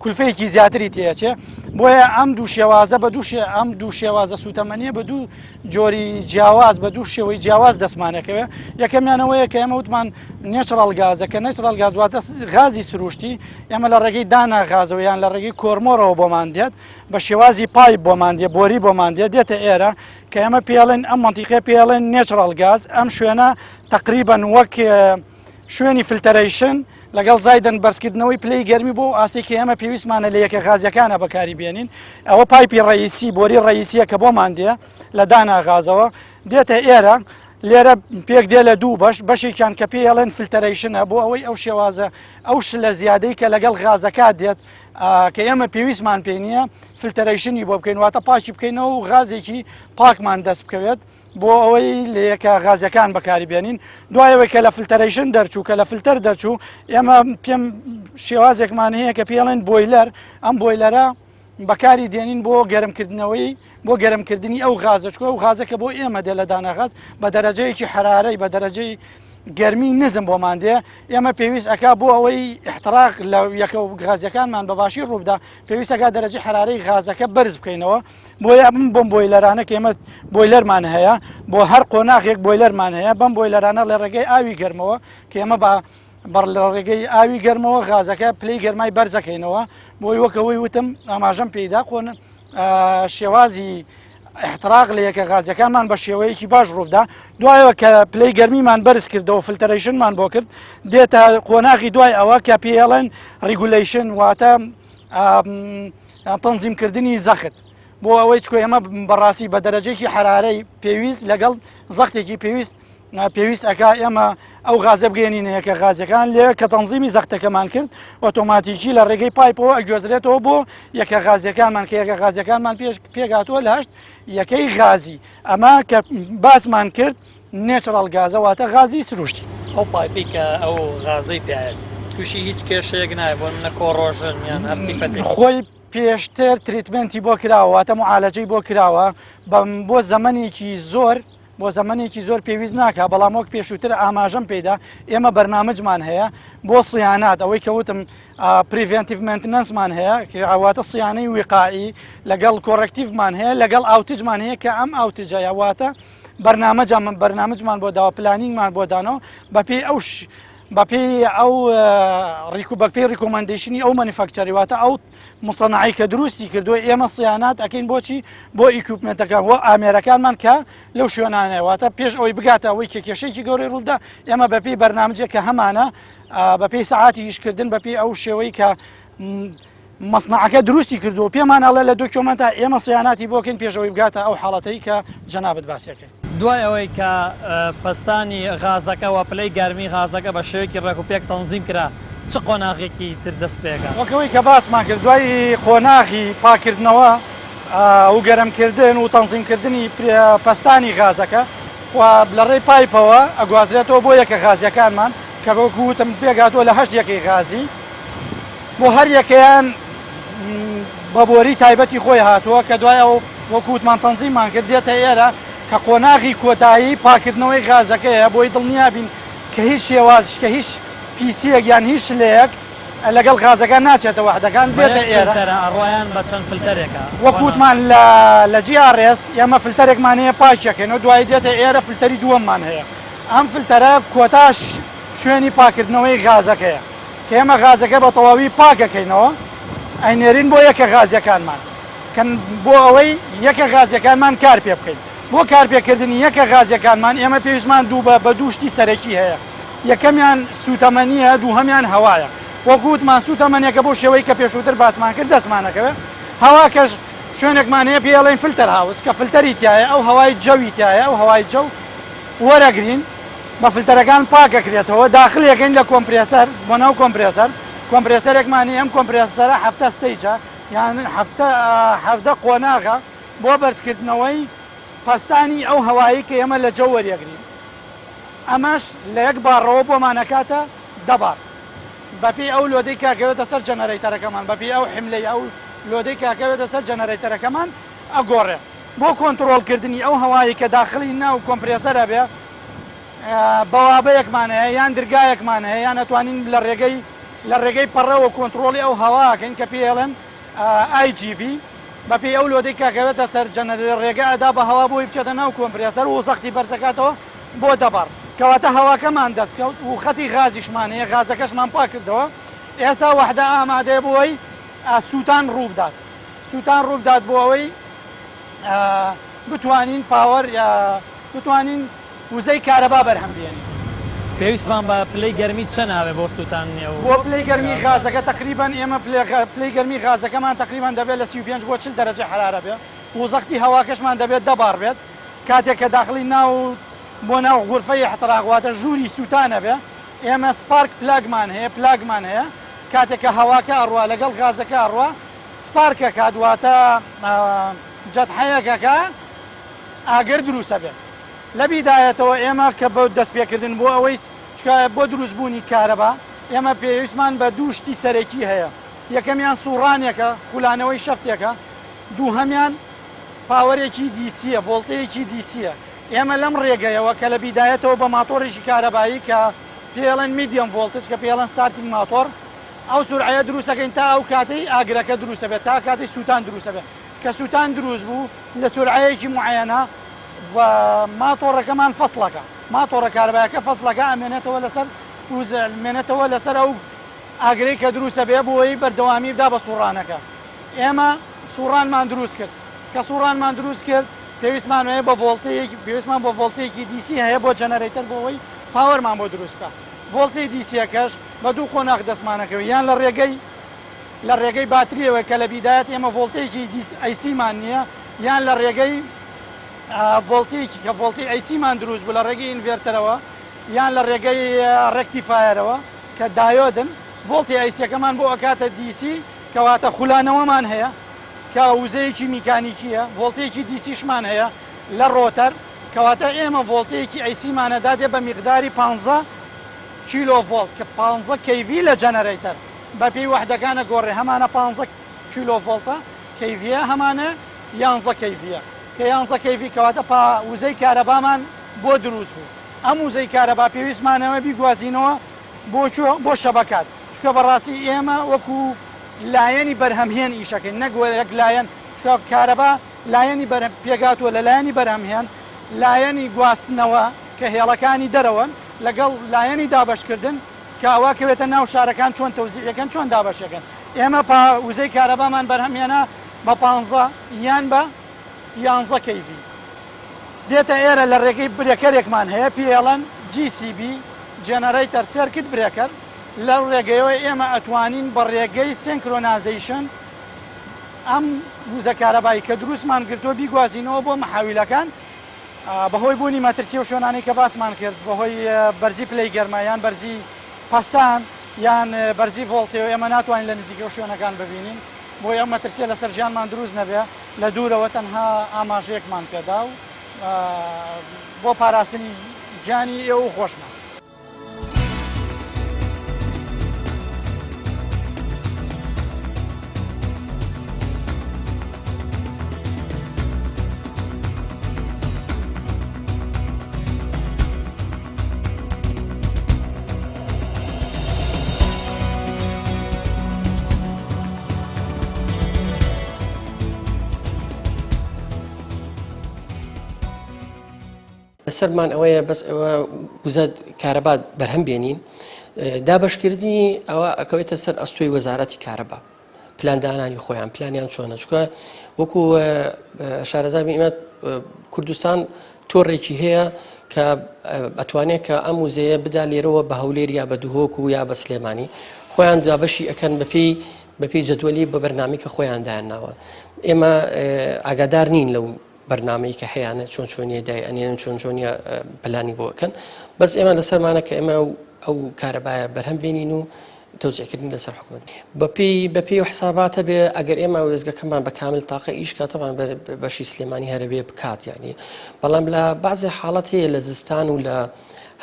Speaker 4: کولفەیەکی زیاتری تێچێ بۆیە ئەم دوو شێوازە بە دوو ئەم دوو شێوازە سوتەمەنیە بە دوو جۆری جیاواز بە دوو شێوەی جیاواز دەستمانەکەوێ یەکەمیانەوەیە کە ئێمە وتمان natural gas ە کە natural gas واتە غازی سروشتی ئێمە لە ڕێگەی دانا غازەوە یان لە ڕێگەی کۆرمۆرەوە بۆمان دێت بە شێوازی pipe بۆمان دێ بۆری بۆمان دێ دێتە ئێرە کە ئێمە پێڵێن ئەم منتیقە پێڵێن natural gas ئەم شوێنە تقریبا وەک شوێنی filtration لەگەڵ زایدن بەرزکردنەوەی پلەی گەرمی بۆ ئاستێک کە ئێمە پێویستمانە لە یەکە غازیەکانە بەکاری بێنین. ئەوە پایپی ڕئیسی، بۆری ڕئیسیە کە بۆمان دێ لە دانا غازەوە دێتە ئێرە. لێرە پێک دێ لە دوو بەش، بەشێکیان کە پێی ئەڵێن filtration ە بۆ ئەوەی ئەو شێوازە ئەو شلە زیادەی کە لەگەڵ غازەکە دێت کە ئێمە پێویستمان پێ نییە filtration ی بۆ بکەین، واتە پاکی بکەینەوە و غازێکی پاکمان دەست بکەوێت بۆ ئەوەی لە یەکە غازەکان بەکاری بێنین. دوایەوەی کە لە filtration دەرچوو، کە لە فلتەر دەرچوو، ئێمە پێم شێوازێکمان هەیە کە پێڵێن boiler. ئەم boiler ە بەکاری دێنین بۆ گەرمکردنەوەی، بۆ گەرمکردنی ئەو غازە، چکۆ ئەو غازە کە بۆ ئێمە دێ لە داناغاز بە دەرەجەیەکی حرارەی، بە دەرەجەی گەرمی نزم بۆمان دێ. ئێمە پێویست ئەکا بۆ ئەوەی احتراق لە یەکە غازیەکانمان بە باشی ڕووبدا، پێویست ئەکا دەرەجەی حرارەی غازەکە بەرز بکەینەوە. بۆیە ئەم بۆم boiler انە کە ئێمە boiler مان هەیە، بۆ هەر قۆناغێک boiler مان هەیە، بەم boiler انە لە ڕێگەی ئاوی گەرمەوە کە ئێمە بە بەڕ لە ڕێگەی ئاوی گەرمەوە غازەکە پلەی گەرمای بەرزەکەینەوە. بۆی وەکەوەی وتم ئاماژەم پێیدا قۆن شێوازی احتراق لە یەکە غازیەکانمان بە شێوەیەکی باش ڕووبدا. دوایەوە کە پلەی گەرمیمان بەرز کردەوە filtration مان بۆ کرد، دێتە قۆناغی دوای ئەوە کە پێڵێن regulation، واتە تەنزیمکردنی زەخت، بۆ ئەوەی چکۆ ئێمە بەڕاستی بە دەرەجێکی حرارەی پێویست لەگەڵ زەختێکی پێویست پێویست ئەکا ئێمە ئەو غازە بگەێنینە یەکە غازەکان. لێ کە تەنزیمی زەختەکەمان کرد ئۆتۆماتیکی لە ڕێگەی pipe ەوە ئەگوێزرێتەوە بۆ یەکە غازیەکانمان، کە یەکە غازیەکانمان پێش پێگاتووە لە 8 یەکەی غازی. ئەمە کە باسمان کرد natural gas ە، واتە غازی سروشتی.
Speaker 1: ئەو pipe ی کە ئەو غازەی پیاە تووشی هیچ کێشەیەک نایە، بۆ نمونە corrosion یان هەر سیفەتێک؟
Speaker 4: خۆی پێشتر treatment ی بۆ کراوە، واتە معالەجەی بۆ کراوە، بۆ زەمەنێکی زۆر، بۆ زەمەنێکی زۆر پێویست ناکا. بەڵام وەک پێشووتر ئاماژەم پێیدا ئێمە بەرنامجمان هەیە بۆ صیانات، ئەوەی کە وتم preventive maintenance مان هەیە، واتە صیانەی وقائی، لەگەڵ corrective مان هەیە، لەگەڵ outage مان هەیە کە ئەم outage ە واتە بەرنامەجمان بۆ داوە، planning مان بۆ دانەوە بەپێی ئەو بەپێی ئەو ڕیکو بەپێی recommendation ی ئەو manufacturer ی، واتە ئەو مصنعی کە دروستی کردووە. ئێمە صیانات ئەەکەین بۆچی؟ بۆ equipment ەکان و ئامێرەکانمان کە لەو شوێنانەیە، واتە پێش ئەوەی بگاتە ئەوەی کە کێشەیەکی گەورەی ڕووبدا، ئێمە بەپێی بەرنامجێک کە هەمانە، بەپێی سەعاتی ئیشکردن، بەپێی ئەو شێوەی کە مەسنەعەکە دروستی کردو پێمان ئەڵێ لە document ا، ئێمە سیاناتی بۆکەین پێشەوەی بگاتە ئەو حاڵەتەی کە جەنابت باسیەکەی.
Speaker 1: دوای ئەوەی کە پەستانی غازەکە و پلەی گەرمی غازەکە بە شێوەیەکی ڕێک و پێک تەنزیم کرا، چ قۆناغێکی تر دەست پێکا؟
Speaker 4: وەک ئەوەی کە باسمان کرد دوای قۆناغی پاککردنەوە و گەرمکردن و تەنزیمکردنی پەستانی غازەکە و لە ڕێی pipe ەوە ئەگوازرێتەوە بۆ یەکە غازیەکانمان کە وەکو وتم پێکهاتووە لە 8 یەکەی غازی، بۆ هەر یەکەیان بە بۆری تایبەتی خۆی هاتووە کە دوای ئەو وەکو وتمان تەنزیممان کرد دێتە ئێرە کە قۆناغی کۆتایی پاکردنەوەی غازەکەیە، بۆی دڵنیا بین کە هیچ شێواز کە هیچ پیسیەک یان هیچ شلەیەک لەگەڵ غازەکان ناچێتە وەحدەکان دێتە ئێرە.
Speaker 1: ئەڕوایان بە چەند فلتەرێکە؟
Speaker 4: وەکو وتمان لە GRS ئێمە فلتەرێکمان هەیە پاکیەکەینەوە، دوایی دێتە ئێرە فلتەری دووەممان هەیە. ئەم فلتەرە کۆتا شوێنی پاکردنەوەی غازەکەیە کە ئێمە غازەکە بە تەواوی پاکەکەینەوە ئەینێرین بۆ یەکە غازیەکانمان کە بۆ ئەوەی یەکە غازیەکانمان کار پێ بکەین. بۆ کارپێکردنی یەکە غازیەکانمان ئێمە پێویستمان دوو بە دوو شتی سەرەکی هەیە، یەکەمیان سوتەمەنیە، دووهەمیان هەوایە. وەکو وتمان سوتەمەنیەکە بۆ شێوەی کە پێشووتر باسمان کرد دەستمانەکەوێت. هەواکەش شوێنێکمان هەیە پێی ئەڵێن filter house کە فلتەری تایە، ئەو هەوای جەوی تایە، ئەو هەوای جەو وەرەگرین بە فلتەرەکان پاکەکرێتەوە، داخلێکەین لە کۆمپرێسەر بۆ ناو کۆمپرێسەر. کۆمپرێسەرێکمان هەیە، ئەم کۆمپرێسەرە 7 stage ە یان 17 قۆناغە بۆ بەرزکردنەوەی پەستانی ئەو هەوایی کە ئێمە لە جەو وەریەگرین. ئەمەش لە یەک باڕەوە بۆمان ئەکاتە 10 بار بەپێی ئەو load ەی کە ئەکەوێتە سەر generator ەکەمان، بەپێی ئەو حملەی ئەو load ەی کە ئەکەوێتە سەر generator ەکەمان ئەگۆڕێ. بۆ کۆنتڕۆڵکردنی ئەو هەوایی کە داخلی ناو کۆمپرێسەر ئەبێ بەوابەیەکمان هەیە یان درگایەکمان هەیە، یان ئەتوانین لە ڕێگەی لە ڕێگەی پەڕەوە کۆنتڕۆڵی ئەو هەواکەین کە پێی ئەڵێن IGV. بەپێی ئەو load ەی کە ئەکەوێتە سەر generator ڕێگە ئەدا بە هەوا بۆی بچێتە ناو کۆمپرێسەر و زەختی بەرزەکاتەوە بۆ 10 بار. کەواتە هەواکەمان دەستکەوت و خەتی غازیشمان هەیە، غازەکەشمان پاک کردەوە. ئێستا وەحدە ئامادەیە بۆ ئەوەی سووتان ڕووبدات، سووتان ڕووبدات بۆ ئەوەی بتوانین power بتوانین وزەی کارەبا بەرهەم بێنین.
Speaker 1: پێویستمان بە پلەی گەرمی چەند ئاوێ بۆ سووتاندنی ئەو
Speaker 4: بۆ پلەی گەرمی غازەکە تەقریبەن ئێمە پلەی گەرمی غازەکەمان تەقریبەن دەبێت لە 35 بۆ 40 دەرەجە حەرارە بێ و زەختی هەواکەشمان دەبێت 10 بار بێت کاتێک کە داخلی ناو بۆ ناو غورفەی احتراق واتە ژووری سووتانە بێ ئێمە spark plug مان هەیە plug مان هەیە کاتێک کە هەواکە ئەڕوا لەگەڵ غازەکە ئەڕوا spark ئەکات واتە جەدحەیەکەکە ئاگر دروسە بێت لە بیدایەتەوە ئێمە کە بە دەست پێکردن بۆ ئەوەی چکە بۆ دروست بوونی کارەبا ئێمە پێویستمان بە دوو شتی سەرەکی هەیە یەکەمیان سوڕانێکە خولانەوەی shaft ێکە دووهەمیان power ێکی DC یە ڤۆڵتەیەکی DC یە ئێمە لەم ڕێگەیەوە کە لە بیدایەتەوە بە ماتۆڕێکی کارەبایی کە پێڵێن medium voltage کە پێڵێن starting motor ئەو سورعەیە دروستەکەین تا ئەو کاتەی ئاگرەکە دروستە بێت تا کاتەی سووتان دروستە بێت کە سووتان دروست بوو لە سورعەیەکی معەیەنە و ماتۆڕەکەمان فەسڵەکە ماتۆڕە کارەبایەکە فەسڵەکە ئەمێنێتەوە لەسەر وزە مێنێتەوە لەسەر ئەو ئاگرەی کە دروستە بێ بۆی بەردەوامی بدا بە سوڕانەکە ئێمە سوڕانمان دروست کرد کە سوڕانمان دروست کرد پێویستمان هەیە بە ڤۆڵتەیەکی پێویستمان بە ڤۆڵتەیەکی DC هەیە بۆ generator بۆ ئەوەی power مان بۆ دروست بکە ڤۆڵتی DC یەکەش بە دوو قۆناغ دەستمانەکەوێت یان لە ڕێگەی لە ڕێگەی باتریەوە کە لە بیدایەت ئێمە ڤۆڵتێکی AC مان نییە یان لە ڕێگەی ڤۆڵتێکی کە ڤۆڵتی AC مان دروست بوو لە ڕێگەی inverter ەوە یان لە ڕێگەی rectifier ەوە کە diode ن ڤۆڵتی AC یەکەمان بۆ ئەکاتە DC کەواتە خولانەوەمان هەیە کە وزەیەکی میکانیکیە ڤۆڵتێکی DC شمان هەیە لە rotor کەواتە ئێمە ڤۆڵتەیەکی AC مانە دادێ بە میقداری 15 کیلۆ ڤۆڵت کە 15 KV لە generator بە پێی وەحدەکانە گۆڕێ هەمانە 15 کیلۆ ڤۆڵتە KV یە هەمانە یانزە KV یە کە یانزە KV کەواتە پا وزەی کارەبامان بۆ دروست بوو ئەم وزەی کارەبا پێویستمانەوە بیگوازینەوە بۆ کوێ بۆ شەبەکات چونکە بەڕاستی ئێمە وەکو لایەنی بەرهەمهێن ئیشەکەین نەک یەک لایەن چونکە کارەبا لایەنی بەرهەم پێکهاتووە لە لایەنی بەرهەمهێن لایەنی گواستنەوە کە هێڵەکانی دەرەوەن لەگەڵ لایەنی دابەشکردن کە ئەوە کەوێتە ناو شارەکان چۆن تەوزیعەکەن چۆن دابەشەکەن ئێمە پا وزەی کارەبامان بەرهەمهێنا بە 15 یان بە 11 KV دێتە ئێرە لە ڕێگەی breaker ێکمان هەیە پێڵەن GCB generator circuit breaker لەو ڕێگەیەوە ئێمە ئەتوانین بە ڕێگەی synchronization ئەم وزە کارەبایی کە دروستمان گرتووە بیگوازینەوە بۆ محاویلەکان بەهۆی بوونی مەترسی و شوێنانەی کە باسمان کرد بەهۆی بەرزی پلەی گەرما یان بەرزی پەستان یان بەرزی ڤۆڵتێ ئێمە ناتوانین لە نزیکەوە شوێنەکان ببینین بۆی ئەم مەترسیە لەسەر ژیانمان دروست نەبێ لە دوورەوە تەنها ئاماژەیەکمان پێدا و بۆ پاراستنی گیانی ئێوە و خۆشمان.
Speaker 2: لەسەرمان ئەوەیە بەس ئەوە وزە کارەبا بەرهەم بێنین دابەشکردنی ئەوە ئەکەوێتە سەر ئەستۆی وەزارەتی کارەبا پلاندانانی خۆیان پلانیان چۆنە چکە وەکو شارەزامی ئێمە کوردستان تۆڕێکی هەیە کە ئەتوانێت کە ئەم وزەیە بدا لێرەوە بە هەولێر یا بە دهۆک و یا بە سلێمانی خۆیان دابەشی ئەکەن بەپێی بەپێی جەدوەلی بە بەرنامی کە خۆیان دایانناوە ئێمە ئاگادار نین لەو بەرنامەی کە هەیانە چۆن چۆنیە دای ئەنێن چۆن چۆنیە پلانی بۆ ئەکەن بەس ئێمە لەسەرمانە کە ئێمە ئەو کارەبایە بەرهەم بێنین و تەوزیعکردن لەسەر حکومت بەپێی بەپێی و حساباتە بێ ئەگەر ئێمە وێزگەکەمان بە کامل تاقە ئیش کاتەمان بەشی سلێمانی هەرەبێ بکات یعنی بەڵام لە بەعزێ حاڵەت هەیە لە زستان و لە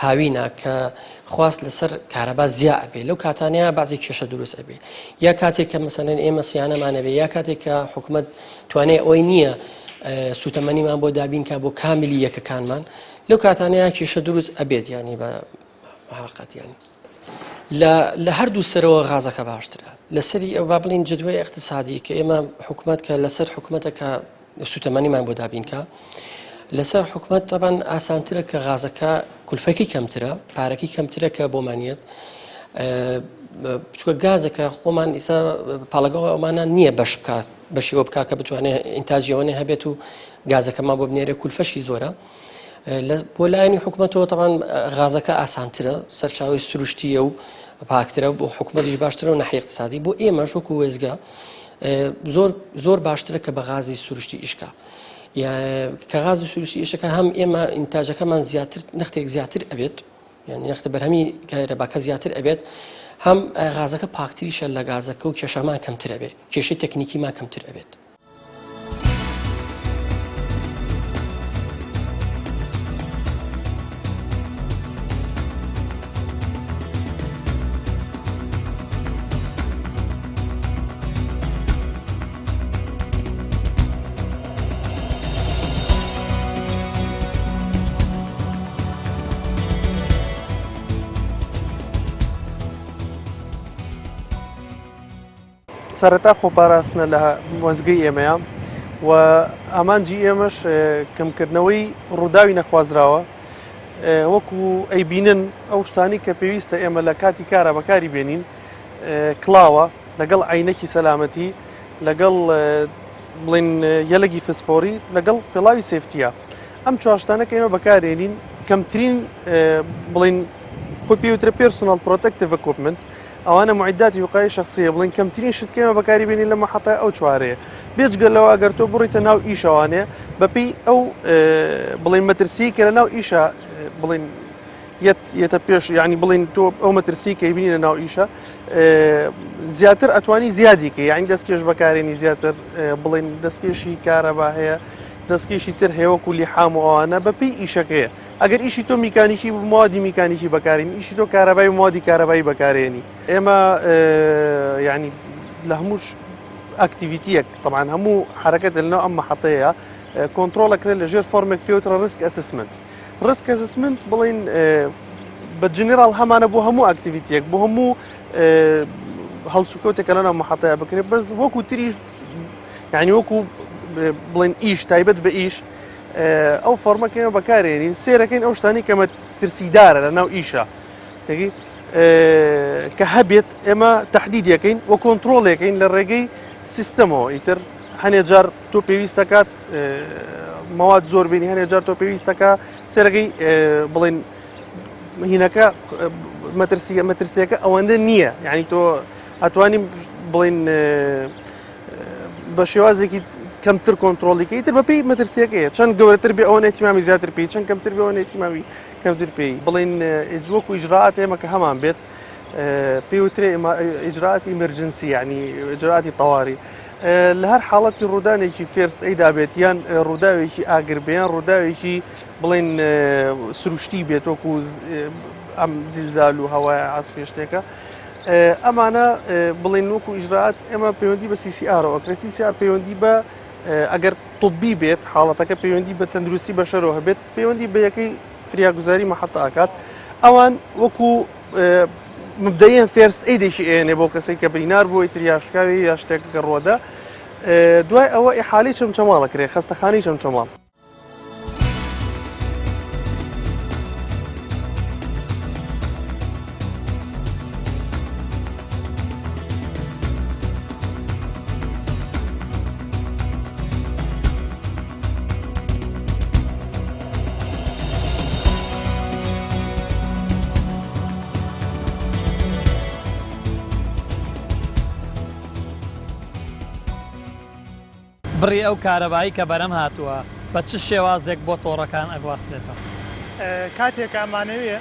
Speaker 2: هاوینە کە خواست لەسەر کارەبا زیا ئەبێ لەو کاتانەیە بەعزی کێشە دروست ئەبێ یا کاتێک کە مەسەلەن ئێمە سیانەمانەبێ یا کاتێک کە حکومت توانای ئەوەی نییە سوتەمەنیمان بۆ دابین کا بۆ کاملی یەکەکانمان لەو کاتانەیە کێشە دروست ئەبێت ینی بە حقت ینی لە هەردوو سەرەوە غازەکە باشترە لەسەری ئەو با بڵین جدوی اقتصادی کە ئێمە حکوومەت کە لەسەر حکوومەتە کە سوتەمەنیمان بۆ دابینکە لەسەر حکومەت تەبان ئاسانترە کە غازەکە کولفەکەی کەمترە پارەکەی کەمترە کە بۆمانیت چکە گازەکە خۆمان ئیسا پاڵەگەەوە ئەمانە نییە بەش بکات بەشیەوە بک کە بتوانێت ئینتاجیەوەێ هەبێت و گازەکەمان بۆ بنێرە کولفەشی زۆرە. بۆ لایەنی حکوومەتەوە تەمان غازەکە ئاسانترە سەرچاوی سروشتیە و پاکترە بۆ حکوومەتیش باشترە و ناحیە اقتصادی بۆ ئێمەش وەکو وێزگە زۆر زۆر باشترە کە بە غازی سروشتی ئیشکا کە غازی سروشتی ئیشەکە هەم ئێمە ئینتاجەکەمان زیاتر نەختێک زیاتر ئەبێت یعنی نەختە بەرهەمی کارەباکە زیاتر ئەبێت هەم غازەکە پاکتریشە لە گازەکە و کێشەمان کەمتر ئەبێت کێشەی تەکنیکیمان کەمتر ئەبێت.
Speaker 5: سەرەتا خۆپاراستنە لە وەزگەی ئێمەیە و ئامانجی ئێمەش کەمکردنەوەی ڕووداوی نەخوازراوە وەکو ئەیبینن ئەو شتانی کە پێویستە ئێمە لە کاتی کارە بەکاری بێنین کڵاوە لەگەڵ عینەکی سەلامەتی لەگەڵ بڵین یەلەگی فسفۆری لەگەڵ پێڵاوی safety یە ئەم چوارشتانە کە ئێمە بەکارێنین کەمترین بڵین خۆی پێوترە personal protective equipment ئەوانە معداتی وقای شخصیە بڵین کەمترین شت کە ئێمە بەکاری بێنین لە مەحەتای ئەو چوارەیە بێجگە لەوە ئەگەر تۆ بڕیتە ناو ئیشەوانێ بەپێی ئەو بڵین مەترسی کە لە ناو ئیشە بڵین یەت یەتە پێش یعنی بڵین تۆ ئەو مەترسی کە بینی لە ناو ئیشە زیاتر ئەتوانی زیادی کە یعنی دەستکێش بەکارێنی زیاتر بڵین دەستکێشی کارەبا هەیە دەستکێشی تر هەیە وەکو لیحام و ئەوانە بەپێی ئیشەکەیە ئەگەر ئیشی تۆ میکانیکی موادی میکانیکی بەکارین ئیشی تۆ کارەبای موادی کارەبایی بەکارێنی ئێمە یعنی لە هەموو activity یەک طبعا هەموو حرەکەت لەناو ئەم مەحەتەیە کۆنترۆڵ ئەکرێت لە ژێر فۆرمێک پێوترە risk assessment risk assessment بڵین بە جنرال هەمانە بۆ هەموو activity یەک بۆ هەموو هەڵسوکەوتێکە لەناو مەحەتەیە بکرێت بەس وەکو تریش یعنی وەکو بڵێن ئیش تایبەت بە ئیش ئەو فۆرمەکەمە بەکارێنین سێرەکەین ئەو شتانی کەمە ترسیدارە لە ناو ئیشە تێگەی کە هەبێت ئێمە تهدیدەکەین و کۆنتترۆلێکەین لە ڕێگەی سیستەمەوە ئیتر هەنێ جار تۆ پێویستەکات مەواد زۆر بینی هەنێ جار تۆ پێویستەکە سێرەکەی بڵین هینەکە مەترسیە مەترسیەکە ئەوەندە نییە یعنی تۆ ئەتوانی بڵین بە شێوازێکی کەمتر کۆنتترۆلیکەی تر بەپی مەترسیەکەیە چەند گەورەتر بێ ئەوە احتیمامی زیاتر پێی چەند کەمتر بێ ئەوە احتیمامی کەمتر پێی بڵین وەکو ئیجرات ئێمە کە هەمان بێت پێوترێ ئیجراتی emergency ینی ئیجراتی تەواری لە هەر حاڵەتی ڕوودانێکی first aid دا بێت یان ڕووداوێکی ئاگر بێ یان ڕووداوێکی بڵین سروشتی بێت وەکو ئەم زیلزال و هەوای عاسفی شتێکە ئەمانە بڵین وەکو ئیجرات ئێمە پەیوەندی بە CCR ئەکرێت CCR پەیوەندی بە ئەگەر طبی بێت حاڵەتەکە پەیوەندی بە تەندروستی بەشەرەوە هەبێت پەیوەندی بە یەکەی فریاگوزاری مەحەتە ئەکات ئەوان وەکو مبدەیەن first aid ێکی ئێنێ بۆ کەسێک کە برینار بووی تر یا شکاوی یا شتێک کە ڕۆدە دوای ئەوە ئیحالی چەمچەماڵە کرێ خەستەخانەی چەمچەماڵ.
Speaker 1: بڕی ئەو کارەبایی کە بەرەم هاتووە بە چ شێوازێک بۆ تۆڕەکان ئەگواسترێتەوە؟
Speaker 6: کاتێک ئەمانەوێ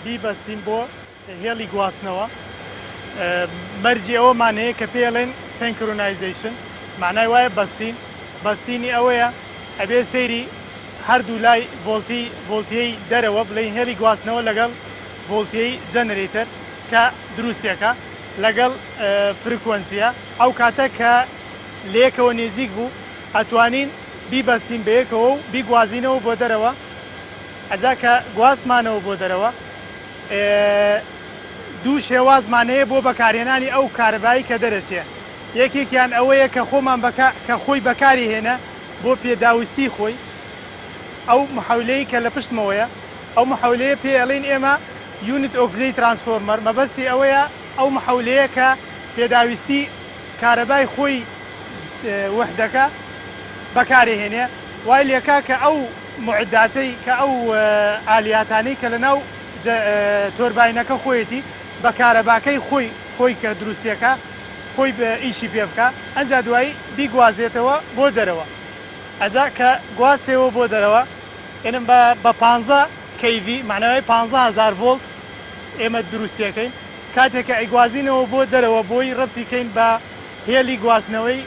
Speaker 6: بیبەستین بۆ هێڵی گواستنەوە مەرجی ئەوەمان هەیە کە پێی ئەڵێن synchronization مانای وایە بەستین بەستینی ئەوەیە ئەبێ سەیری هەردوو لای ڤۆڵتی ڤۆڵتیەی دەرەوە بڵێین هێڵی گواستنەوە لەگەڵ ڤۆڵتیەی generator کە دروستێکە لەگەڵ frequency ە ئەو کاتە کە لەیەکەوە نێزیک بوو ئەتوانین بیبەستین بەیەکەوە و بیگوازینەوە بۆ دەرەوە ئەجا کە گواستمانەوە بۆ دەرەوە دوو شێوازمان هەیە بۆ بەکارهێنانی ئەو کارەبایی کە دەرەچێ یەکێکیان ئەوەیە کە خۆمان بەکا کە خۆی بەکاری هێنە بۆ پێداویستی خۆی ئەو محەولەی کە لە پشتمەوەیە ئەو محەولەیە پێ ئەڵێین ئێمە unit auxiliary transformer مەبەستی ئەوەیە ئەو محەولەیە کە پێداویستی کارەبای خۆی وحدەکە بەکارێ هێنێ. وای لێکا کە ئەو معداتەی کە ئەو ئالیاتانەی کە لەناو تۆرباینەکە خۆیەتی بە کارەباکەی خۆی خۆی کە دروستیەکە خۆی ئیشی پێ بکا ئەنجا دوایی بیگوازێتەوە بۆ دەرەوە ئەجا کە گواستەوە بۆ دەرەوە ئێنم بە بە پانزە KV معناوی 15000 ڤۆڵت ئێمە دروستیەکەین کاتێک کە ئەیگوازینەوە بۆ دەرەوە بۆی ڕەبتی کەین بە هێلی گواستنەوەی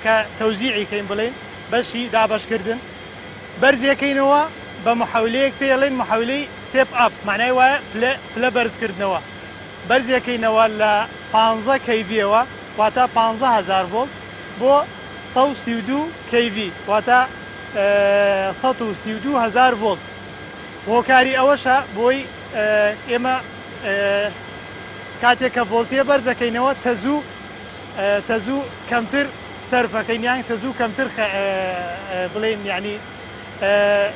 Speaker 6: کە تەوزیعی کەین بڵێین بەشی دابەشکردن بەرزیەکەینەوە بە محەولەیەک پێی ئەڵێن محەولەی step up معنای وایە پلە پلە بەرزکردنەوە بەرزیەکەینەوە لە 15 KV ەوە واتە 15000 ڤۆڵت بۆ 132 KV واتە 132 هەزار ڤۆڵت هۆکاری ئەوەشە بۆی ئێمە کاتێک کە ڤۆڵتیە بەرزەکەینەوە تەزوو تەزوو کەمتر سەرفەکەین یان تەزوو کەمتر بڵێن یعنی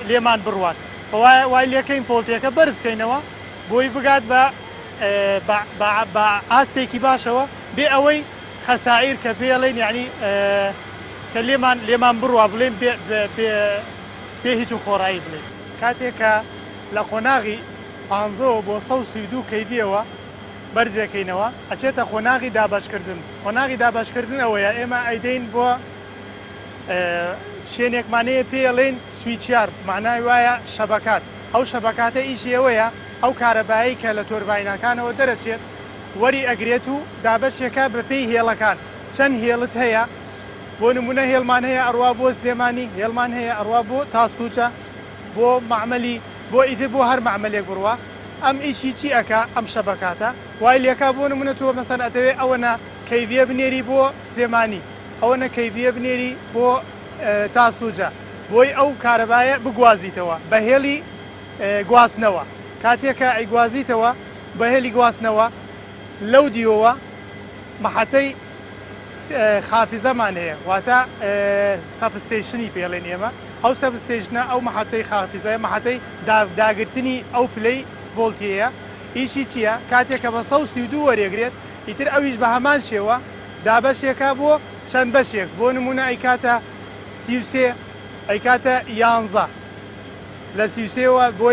Speaker 6: لێمان بڕوات فوایە وای لێکەین ڤۆڵتیەکە بەرزکەینەوە بۆی بگات بە بە ئاستێکی باشەوە بێ ئەوەی خەسائیر کە پێڵێن یعنی کە لێمان لێمان بڕوا بڵێن بێ هیچ و خۆڕایی بڵێن کاتێک کە لە قۆناغی پانزەوە بۆ 132 کەیڤیەوە بەرزێکەینەوە ئەچێتە قۆناغی دابەشکردن قۆناغی دابەشکردن ئەوەیە ئێمە ئەیدەین بۆ شوێنێکمان هەیە پێی ئەڵێن switchyard معنای وایە شەبەکات ئەو شەبەکاتە ئیشی ئەوەیە ئەو کارەبایی کە لە تۆرباینەکانەوە دەرەچێت وەری ئەگرێت و دابەشێکە بە پێی هێڵەکان چەند هێڵت هەیە بۆ نمونە هێڵمان هەیە ئەڕوا بۆ سلێمانی هێڵمان هەیە ئەڕوا بۆ تاسلوجە بۆ مەعمەلی بۆ ئیتر بۆ هەر مەعمەلێک بڕوا ئەم ئیشی چی ئەکا ئەم شەبەکاتە وای لێکا بۆ نمونە تۆ مەسەن ئەتەوێ ئەوەنە کەیڤیە بنێری بۆ سلێمانی ئەوەنە کەیڤیە بنێری بۆ تاسلوجە بۆی ئەو کارەبایە بگوازیتەوە بە هێڵی گواستنەوە کاتێکە ئەیگوازیتەوە بە هێلی گواستنەوە لەو دیوەوە مەحەتەی خافیزەمان هەیە واتە substation ی پێڵێن ئێمە ئەو substation ە ئەو مەحەتەی خافیزەیە مەحەتەی داگرتنی ئەو پلەی ڤۆڵتیەیە ئیشی چییە کاتێک کە بە 132 وەرێگرێت ئیتر ئەویش بە هەمان شێوە دابەشێکە بۆ چەند بەشێک بۆ نمونە ئەیکاتە 33 ئەیکاتە یانزە لە 33ەوە بۆ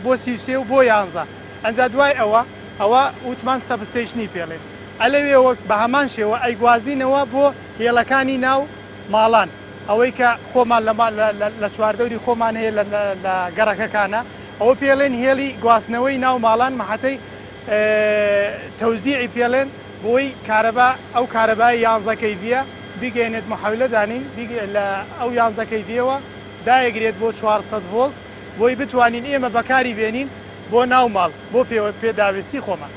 Speaker 6: بۆ 33 و بۆ یانزە ئەنجا دوای ئەوە ئەوە وتمان substation ی پێڵێن ئەلەوێوە بە هەمان شێوە ئەیگوازینەوە بۆ هێڵەکانی ناو ماڵان ئەوەی کە خۆمان لە چواردەوری خۆمان هەیە لە گەڕەکەکانە ئەوە پێڵێن هێڵی گواستنەوەی ناو ماڵان مەحەتەی تەوزیعی پێڵێن بۆی کارەبا ئەو کارەبای یانزە کەیڤیە بیگەێنێت محەولە دانین لە ئەو یانزە کەیڤیەوە دایەگرێت بۆ 400 ڤۆڵت بۆی بتوانین ئێمە بەکاری بێنین بۆ ناو ماڵ بۆ پێوە پێداویستی خۆمان.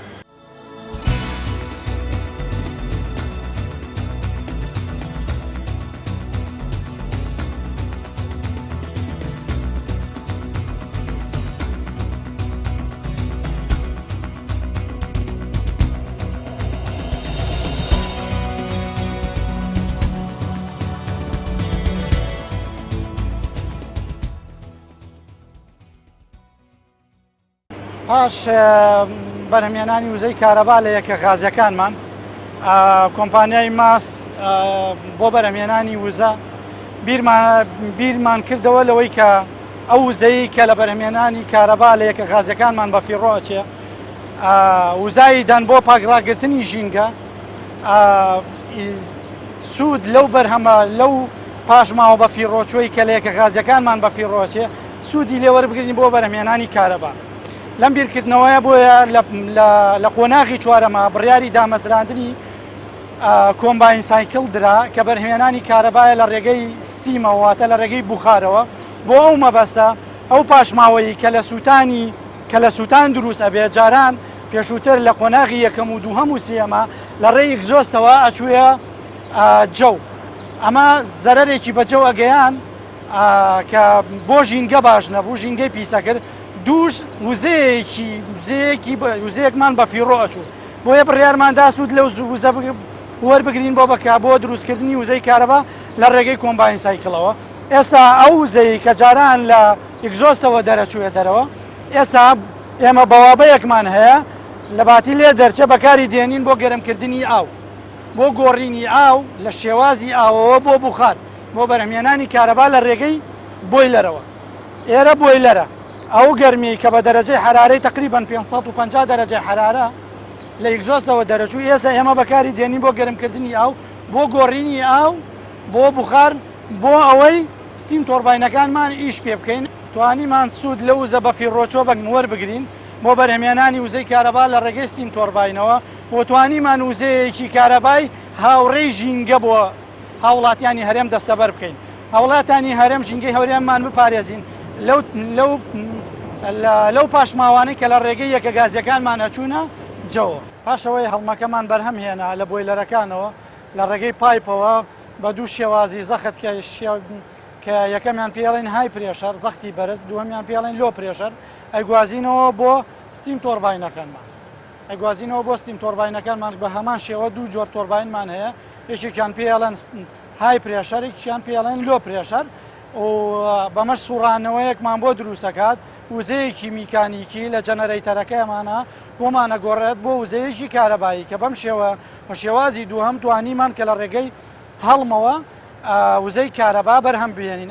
Speaker 4: پاش بەرهەمهێنانی وزەی کارەبا لە یەکە غازیەکانمان کۆمپانیای ماس بۆ بەرهەمهێنانی وزە بیرمان کردەوە لەوەی کە ئەو وزەی کە لە بەرهەمهێنانی کارەبا لە یەکە غازیەکانمان بە فیڕۆ ئەچێ وزای دان بۆ پاکڕاگرتنی ژینگە سوود لەو بەرهەمە لەو پاشماوە بە فیڕۆچۆی کە لە یەکە غازیەکانمان بە فیڕۆچێ سوودی لێ وەربگرین بۆ بەرهەمهێنانی کارەبا. لەم بیرکردنەوەیە بۆیە لە قۆناغی چوارەما بڕیاری دامەزراندنی combine cycle درا کە بەرهەمهێنانی کارەبایە لە ڕێگەی steam ەوە واتە لە ڕێگەی بوخارەوە بۆ ئەو مەبەستە ئەو پاشماوەیی کە لە سووتانی کە لە سووتان دروست ئەبێ جاران پێشووتر لە قۆناغی یەکەم و دووهەم و سێیەمە لە ڕێی exhaust ەوە ئەچوویە جەو ئەمە زەرەرێکی بە جەو ئەگەیان کە بۆ ژینگە باش نەبوو ژینگەی پیسە کرد دووش وزەیەکی وزەیەکی وزەیەکمان بە فیڕۆ ئەچوو بۆیە بڕیارماندا سوود لەو وزە وەربگرین بۆ بەکە بۆ دروستکردنی وزەی کارەبا لە ڕێگەی combine cycle ەوە ئێستا ئەو وزەی کە جاران لە exhaust ەوە دەرەچووە دەرەوە ئێستا ئێمە بەوابەیەکمان هەیە لە باتی لێ دەرچە بەکاری دێنین بۆ گەرمکردنی ئاو بۆ گۆڕینی ئاو لە شێوازی ئاوەوە بۆ بخار. بۆ بەرهەمهێنانی کارەبا لە ڕێگەی بۆیلەرەوە. ئێرە بۆیلەرە، ئەو گەرمیەی کە بە دەرەجەی حەرارەی تەقریبەن 550 دەرەجەی حەرارە لە ئیگزۆسەوە دەرەچوو، ئێستا ئێمە بەکاری دێنین بۆ گەرمکردنی ئاو، بۆ گۆڕینی ئاو بۆ بوخار، بۆ ئەوەی steam turbine ەکانمان ئیش پێ بکەین. توانیمان سوود لەو وزە بەفیڕۆچووە وەربگرین بۆ بەرهەمهێنانی وزەی کارەبا لە ڕێگەی steam turbine ەوە و توانیمان وزەیەکی کارەبای هاوڕێی ژینگە بۆ هاوڵاتیانی هەرێم دەستەبەر بکەین. هاوڵاتانی هەرێم ژینگەی هەورێممان بپارێزین لەو لەو لەو پاشماوانەی کە لە ڕێگەی یەکە گازیەکانمان ئەچوونە جەوە. پاشەوەی هەڵمەکەمان بەرهەم هێنا لە بۆیلەرەکانەوە لە ڕێگەی pipe ەوە بە دوو شێوازی زەخت کە کە یەکەمیان پێڵێن high pressure زەختی بەرز دووەمیان پێڵێن low pressure ئەیگوازینەوە بۆ steam turbine ەکانمان ئەگوازینەوە بۆ steam turbine ەکانمان بە هەمان شێوە دوو جۆر تۆرباینمان هەیە یەکێکیان پێڵێن high pressure یەکیان پێڵێن low pressure و بەمەش سوڕانەوەیەکمان بۆ دروستەکات وزەیەکی میکانیکی لە generator ەکەمانە بۆمانە گۆڕێت بۆ وزەیەکی کارەبایی کە بەم شێوە بە شێوازی دووهەم توانیمان کە لە ڕێگەی هەڵمەوە وزەی کارەبا بەرهەم بێنین.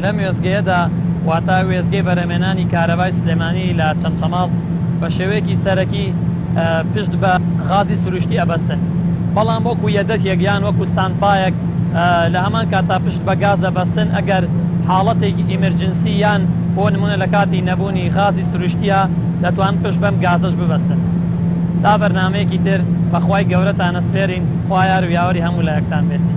Speaker 1: لەم وێستگەیەدا واتە وێستگەی بەرهەمێنانی کارەبای سلێمانی لە چەمچەماڵ بە شێوەیەکی سەرەکی پشت بە غازی سروشتی ئەبەستن بەڵام وەکو یەدەکێک یان وەکو standby ەک لە هەمان کاتا پشت بە گاز ئەبەستن ئەگەر حاڵەتێکی emergency یان بۆ نمونە لە کاتی نەبوونی غازی سروشتیە دەتوان پشت بەم گازەش ببەستن تا بەرنامەیەکی تر بەخوای گەورەتان ئەسپێرین خوا یار و یاوەری هەموو لایەکتان بێت.